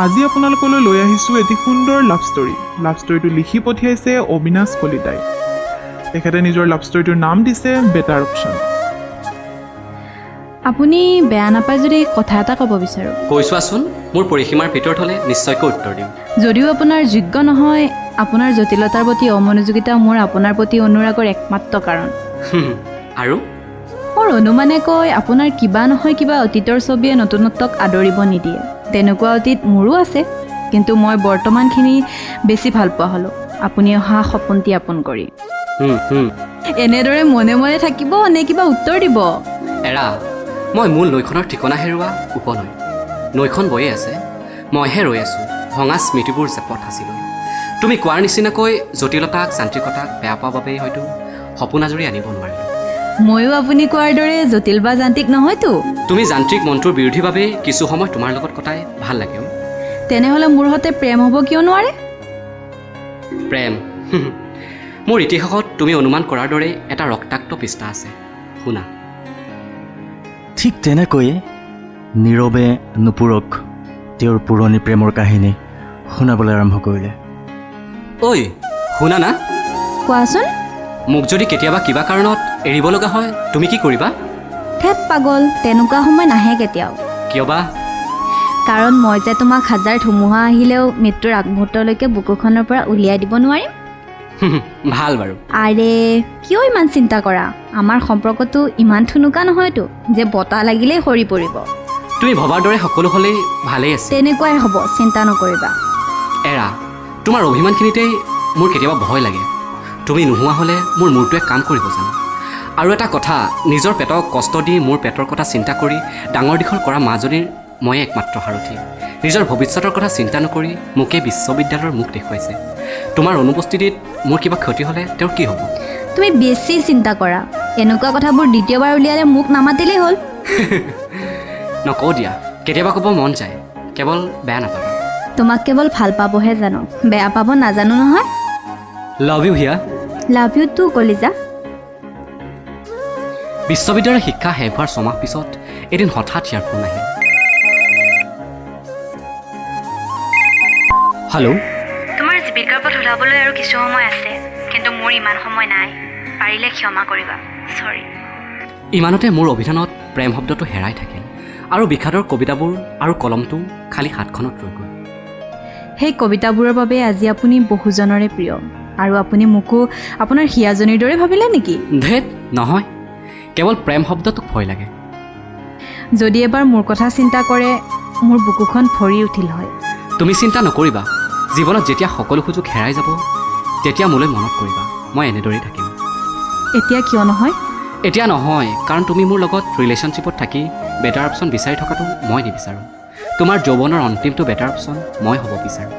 আজি আপোনালোকলৈ লৈ আহিছোঁ এটি সুন্দৰ লাভ ষ্টৰী। লাভ ষ্টৰীটো লিখি পঠিয়াইছে অবিনাশ কলিতাই। তেখেতে নিজৰ লাভ ষ্টৰীটোৰ নাম দিছে বেটাৰ অপশ্যন। আপুনি বেয়া নাপায় যদি কথা এটা ক'ব বিচাৰোঁ। কৈ চোৱাচোন, মোৰ পৰিসীমাৰ ভিতৰত হ'লে নিশ্চয়কৈ উত্তৰ দিম। যদিও আপোনাৰ যোগ্য নহয়, আপোনাৰ জটিলতাৰ প্ৰতি অমনোযোগিতা মোৰ আপোনাৰ প্ৰতি অনুৰাগৰ একমাত্ৰ কাৰণ। আৰু মোৰ অনুমানে কয়, আপোনাৰ কিবা নহয় কিবা অতীতৰ ছবিয়ে নতুনত্বক আদৰিব নিদিয়ে। তেনেকুৱা অতীত মোৰো আছে, কিন্তু মই বৰ্তমানখিনি বেছি ভাল পোৱা হ'লোঁ আপুনি অহা সপোনটি আপোন কৰি। হুম, হুম। এনেদৰে মনে মনে থাকিব নে কিবা উত্তৰ দিব? এৰা, মই মূল নৈখনৰ ঠিকনা হেৰুওৱা উপনৈ। নৈখন বৈয়ে আছে, মইহে ৰৈ আছোঁ ভঙা স্মৃতিবোৰ জেপত সাঁচি লৈ। তুমি কোৱাৰ নিচিনাকৈ জটিলতাক, যান্ত্ৰিকতাক বেয়া পোৱা বাবেই হয়তো সপোন আজুৰি আনিব নোৱাৰিলোঁ। ময়ো আপুনি কোৱাৰ দৰে জটিল বা যান্ত্ৰিক নহয়তো। তুমি যান্ত্ৰিক মনটোৰ বিৰোধী বাবেই কিছু সময় তোমাৰ লগত কটাই ভাল লাগে অ'। তেনেহ'লে মোৰ সতে প্ৰেম হ'ব কিয় নোৱাৰে? প্ৰেম, মোৰ ইতিহাসত তুমি অনুমান কৰাৰ দৰে এটা ৰক্তাক্ত পৃষ্ঠা আছে। শুনা। ঠিক তেনেকৈয়ে নীৰৱে নুপুৰক তেওঁৰ পুৰণি প্ৰেমৰ কাহিনী শুনাবলৈ আৰম্ভ কৰিলে। ঐ শুনা না। কোৱাচোন। মোক যদি কেতিয়াবা কিবা কাৰণত এৰিব লগা হয়, তুমি কি কৰিবা? ধেত পাগল, তেনেকুৱা সময় নাহে কেতিয়াও। কিয় বা? কাৰণ মই যে তোমাক হাজাৰ ধুমুহা আহিলেও মৃত্যুৰ আগমুহূৰ্তলৈকে বুকুখনৰ পৰা উলিয়াই দিব নোৱাৰিম। ভাল বাৰু। আৰে, কিয় ইমান চিন্তা কৰা? আমাৰ সম্পৰ্কটো ইমান থুনুকা নহয়তো যে বতাহ লাগিলেই সৰি পৰিব। তুমি ভবাৰ দৰে সকলো হ'লেই ভালেই আছে। তেনেকুৱাই হ'ব, চিন্তা নকৰিবা। এৰা, তোমাৰ অভিমানখিনিতেই মোৰ কেতিয়াবা ভয় লাগে। তুমি নোহোৱা হ'লে মোৰ মূৰটোৱে কাম কৰিব জানো? আৰু এটা কথা, নিজৰ পেটক কষ্ট দি মোৰ পেটৰ কথা চিন্তা কৰি ডাঙৰ দীঘল কৰা মাজনীৰ ময়ে একমাত্ৰ সাৰথি। নিজৰ ভৱিষ্যতৰ কথা চিন্তা নকৰি মোকে বিশ্ববিদ্যালয়ৰ মুখ দেখুৱাইছে। তোমাৰ অনুপস্থিতিত মোৰ কিবা ক্ষতি হ'লে তেওঁৰ কি হ'ব? তুমি বেছি চিন্তা কৰা। এনেকুৱা কথাবোৰ দ্বিতীয়বাৰ উলিয়ালে মোক নামাতিলেই হ'ল। নকওঁ দিয়া, কেতিয়াবা ক'ব মন যায়, কেৱল বেয়া নাপাবা। তোমাক কেৱল ভাল পাবহে জানো, বেয়া পাব নাজানো নহয়। Love you Hiya. Love you too কলিজা। বিশ্ববিদ্যালয়ৰ শিক্ষা শেষ হোৱাৰ 6 মাহ পিছত এদিন হঠাৎ ইয়াৰ ফোন আহিল। হেল্ল'। তোমাৰ জীৱিকাৰ পথ ওলাবলৈ আৰু কিছু সময় আছে, কিন্তু মোৰ ইমান সময় নাই। পাৰিলে ক্ষমা কৰিবা, চৰি। ইমানতে মোৰ অভিধানত প্ৰেম শব্দটো হেৰাই থাকিল আৰু বিষাদৰ কবিতাবোৰ আৰু কলমটো খালী হাতখনত ৰৈ গ'ল। সেই কবিতাবোৰৰ বাবে আজি আপুনি বহুজনৰে প্ৰিয়। আৰু আপুনি মোকো আপোনাৰ হিয়াজনীৰ দৰে ভাবিলে নেকি? ধেত নহয়, কেৱল প্ৰেম শব্দটোক ভয় লাগে। যদি এবাৰ মোৰ কথা চিন্তা কৰে, মোৰ বুকুখন ভৰি উঠিল হয়। তুমি চিন্তা নকৰিবা। জীৱনত যেতিয়া সকলো সুযোগ হেৰাই যাব, তেতিয়া মোলৈ মনত কৰিবা। মই এনেদৰেই থাকিম। এতিয়া কিয় নহয়? এতিয়া নহয়, কাৰণ তুমি মোৰ লগত ৰিলেশ্যনশ্বিপত থাকি বেটাৰ অপশ্যন বিচাৰি থকাটো মই নিবিচাৰোঁ। তোমাৰ যৌৱনৰ অন্তিমটো বেটাৰ অপশ্যন মই হ'ব বিচাৰোঁ।